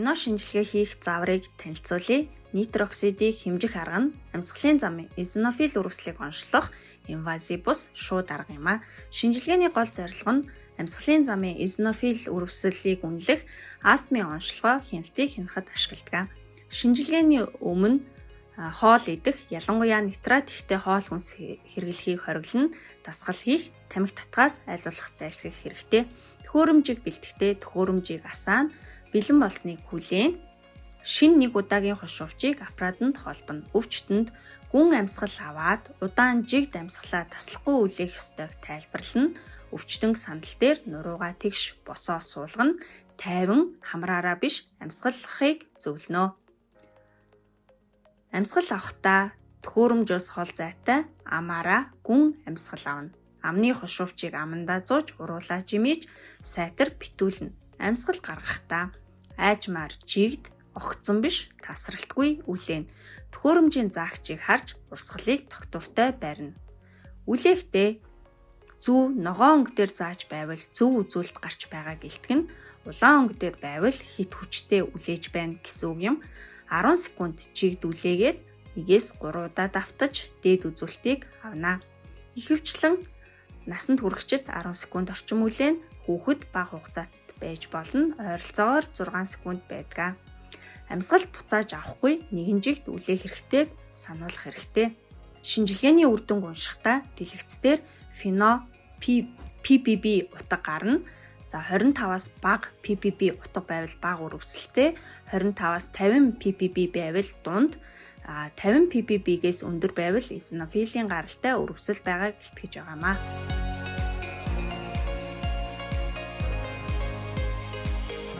Кино шинжилгээ хийх зааврыг танилцуулъя. Нитроксидыг хэмжих арга нь амьсгалын замын эозинофил үрэвслийг онцлох инвазив бус шууд арга юм а. Шинжилгээний гол зорилго нь амьсгалын замын эозинофил үрэвслийг үнэлэх, астмын онцлогоо хяналтыг хянахад ашигладаг. Шинжилгээний өмнө хоол идэх, ялангуяа нитрат ихтэй хоол хүнс хэрэглэхийг хориглоно, дасгал хийх, тамхи татахаас аль болох зайлсхийх хэрэгтэй. Төхөөрөмжийг бэлтгэхдээ төхөөрөмжийг асаана, бэлэн болсныг хүлээн, шинэ нэг удаагийн хушуувчийг аппаратанд холбоно. Өвчтөнд гүн амьсгал аваад удаан жигд амьсгалаа таслахгүй үлээх ёстойг тайлбарлана. Өвчтөнг сандал дээр нуруугаа тэгш босоо суулгана. Тайван хамраараа биш амьсгалахыг зөвлөнө. Амьсгал авахдаа төхөөрөмжөөс хол зайтай амаараа гүн амьсгал авна. Амны хушуувчийг амандаа зууж уруулаа жимээж сайтар битүүлнэ. Амьсгал гаргахдаа айжмаар жигд огцон биш тасралтгүй үлээнэ. Төхөөрөмжийн заагчийг харж урсгалыг тогтвортой барина. Үлээхдээ зүү ногоон өнгө дээр зааж байвал зөв үзүүлэлт гарч байгааг илтгэнэ. Улаан өнгө дээр байвал хэт хүчтэй үлээж байна гэсэн үг юм. 10 секунд жигд үлээгээд 1-ээс 3 удаа давтаж дээд үзүүлэлтийг авна. Ихэвчлэн насанд хүрэхчид 10 секунд орчим үлээнэ. Хүүхэд бага хугацаат байж болно. Ойролцоогоор 6 секунд байдаг. Амьсгал буцааж авахгүй нэгэн жигд үлээх хэрэгтэйг сануулах хэрэгтэй. Шинжилгээний үр дүнг уншихдаа дэлгэц дээр фено PPB утга гарна. За, 25-аас бага PPB утга байвал бага үрэвсэлтэй, 25-аас 50 PPB байвал дунд, 50 PPB-гээс өндөр байвал эозинофилийн гаралтай үрэвсэл байгааг илтгэж байгаамаа.